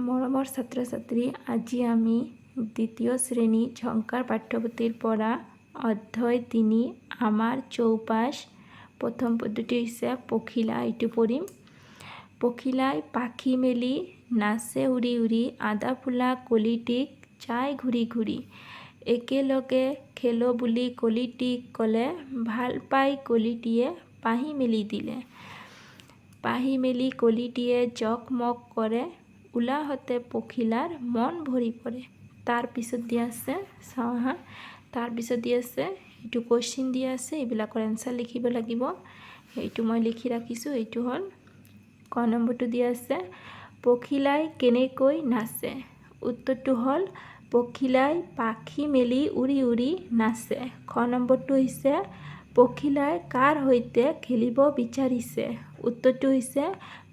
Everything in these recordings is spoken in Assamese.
মৰমৰ ছাত্ৰ ছাত্ৰী, আজি আমি দ্বিতীয় শ্ৰেণী ঝংকাৰ পাঠ্যপুথিৰ পৰা অধ্যায় 3, আমাৰ চৌপাশ, প্ৰথম পদ্যটি হৈছে পখিলা, এইটো পঢ়িম। পখিলাই পাখি মেলি নাচে উৰি উৰি, আদা ফুলা কলিটিক চাই ঘূৰি ঘূৰি। একেলগে খেলো বুলি কলিটিক ক'লে, ভাল পাই কলিটিয়ে পাহি মেলি দিলে। পাহি মেলি কলিটিয়ে জকমক কৰে, উলাহতে পখিলাৰ মন ভৰি পৰে। তাৰপিছত দিয়া আছে, চাওঁ আহা। তাৰপিছত দিয়া আছে, এইটো কুৱেশ্যন দিয়া আছে, এইবিলাকৰ এনচাৰ লিখিব লাগিব। এইটো মই লিখি ৰাখিছোঁ। এইটো হ'ল ক নম্বৰটো দিয়া আছে, পখিলাই কেনেকৈ নাচে? উত্তৰটো হ'ল, পখিলাই পাখি মেলি উৰি উৰি নাচে। খ নম্বৰটো হৈছে, পখিলাই কাৰ সৈতে খেলিব বিচাৰিছে? উত্তৰটো হৈছে,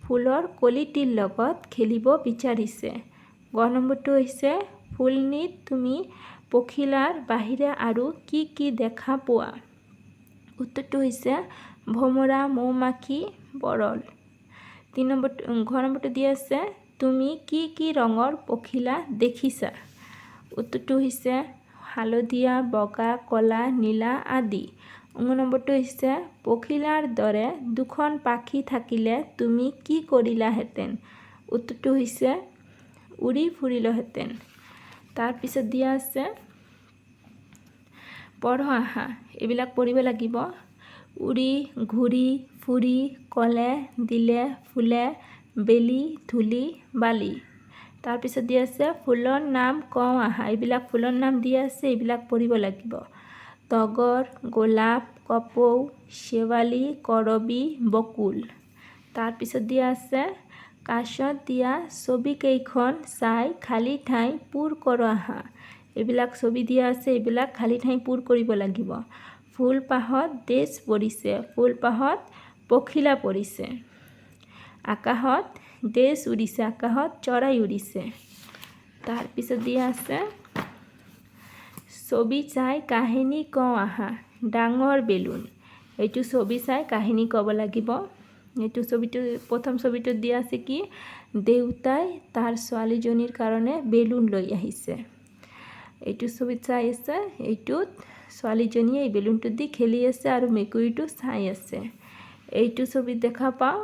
ফুলৰ কলিটিৰ লগত খেলিব বিচাৰিছে। গ নম্বৰটো হৈছে, ফুলনিত তুমি পখিলাৰ বাহিৰে আৰু কি কি দেখা পোৱা? উত্তৰটো হৈছে, ভমৰা, মৌমাখি, বৰল। তিনি নম্বৰ, ঘ নম্বৰটো দিয়া আছে, তুমি কি কি ৰঙৰ পখিলা দেখিছা? উত্তৰটো হৈছে, হালধীয়া, বগা, ক'লা, নীলা আদি। ঙ নম্বৰটো হৈছে, পখিলাৰ দৰে দুখন পাখি থাকিলে তুমি কি কৰিলাহেঁতেন? উত্তৰটো হৈছে, উৰি ফুৰিলোহেঁতেন। তাৰপিছত দিয়া আছে, পঢ় আহা, এইবিলাক পঢ়িব লাগিব। উৰি, ঘূৰি, ফুৰি, ক'লে, দিলে, ফুলে, বেলি, ধূলি, বালি। তাৰপিছত দিয়া আছে, ফুলৰ নাম কওঁ আহা। এইবিলাক ফুলৰ নাম দিয়া আছে, এইবিলাক পঢ়িব লাগিব। তগৰ, গোলাপ, কপৌ, শেৱালি, কৰবী, বকুল। তাৰপিছত দিয়া আছে, কাষত দিয়া ছবিকেইখন চাই খালী ঠাই পূৰ কৰোঁ আহা। এইবিলাক ছবি দিয়া আছে, এইবিলাক খালী ঠাই পূৰ কৰিব লাগিব। ফুলপাহত ডেছ পৰিছে, ফুলপাহত পখিলা পৰিছে। আকাশত ডেছ উৰিছে, আকাশত চৰাই উৰিছে। তাৰপিছত দিয়া আছে, ছবি চাই কাহিনী কওঁ আহা। ডাঙৰ বেলুন। এইটো ছবি চাই কাহিনী ক'ব লাগিব। এইটো ছবিটো, প্ৰথম ছবিটোত দিয়া আছে কি, দেউতাই তাৰ ছোৱালীজনীৰ কাৰণে বেলুন লৈ আহিছে। এইটো ছবিত চাই আছে, এইটোত ছোৱালীজনীয়ে এই বেলুনটো দি খেলি আছে আৰু মেকুৰীটো চাই আছে। এইটো ছবিত দেখা পাওঁ,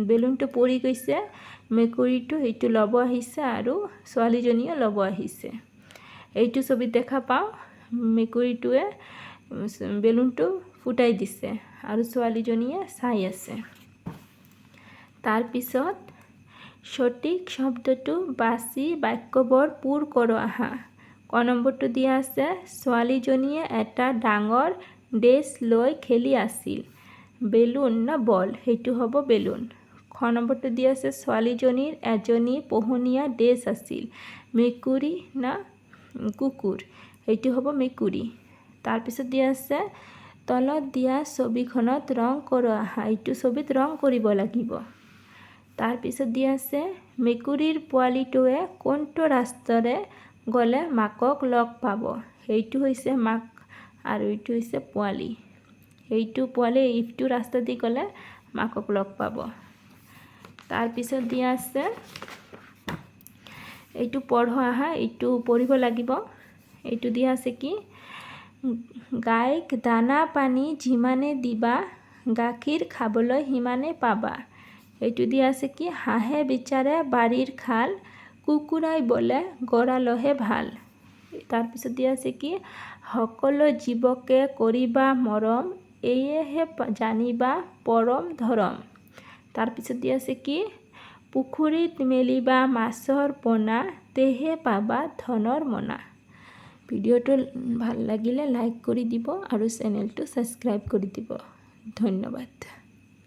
বেলুনটো পৰি গৈছে, মেকুৰীটো সেইটো ল'ব আহিছে আৰু ছোৱালীজনীয়ে ল'ব আহিছে। এইটো ছবিত দেখা পাওঁ, মেকুৰীটোৱে বেলুনটো ফুটাই দিছে আৰু ছোৱালীজনীয়ে চাই আছে। তাৰপিছত, সঠিক শব্দটো বাছি বাক্যবোৰ পূৰ কৰোঁ আহা। ক নম্বৰটো দিয়া আছে, ছোৱালীজনীয়ে এটা ডাঙৰ ডেছ লৈ খেলি আছিল। বেলুন না বল? সেইটো হ'ব বেলুন। খ নম্বৰটো দিয়া আছে, ছোৱালীজনীৰ এজনী পোহনীয়া ডেছ আছিল। মেকুৰী না কুকুৰ? সেইটো হ'ব মেকুৰী। তাৰপিছত দিয়া আছে, তলত দিয়া ছবিখনত ৰং কৰোঁ আহা। এইটো ছবিত ৰং কৰিব লাগিব। তাৰপিছত দিয়া আছে, মেকুৰীৰ পোৱালিটোৱে কোনটো ৰাস্তাৰে গ'লে মাকক লগ পাব? সেইটো হৈছে মাক আৰু এইটো হৈছে পোৱালি। সেইটো পোৱালি এইটো ৰাস্তা দি গ'লে মাকক লগ পাব। তাৰপিছত দিয়া আছে, এইটো পঢ় আহা, এইটো পঢ়িব লাগিব। এইটো দিয়া আছে কি, গাইক দানা পানী যিমানে দিবা, গাখীৰ খাবলৈ সিমানে পাবা। এইটো দিয়া আছে কি, হাঁহে বিচাৰে বাৰীৰ খাল, কুকুৰাই বোলে গঁৰালহে ভাল। তাৰপিছত দিয়া আছে কি, সকলো জীৱকে কৰিবা মৰম, এয়েহে জানিবা পৰম ধৰম। তাৰপিছত দিয়া আছে কি, পুখুৰীত মেলিবা মাছৰ পোনা, তেহে পাবা ধনৰ মোনা। ভিডিঅ'টো ভাল লাগিলে লাইক কৰি দিব আৰু চেনেলটো ছাবস্ক্ৰাইব কৰি দিব। ধন্যবাদ।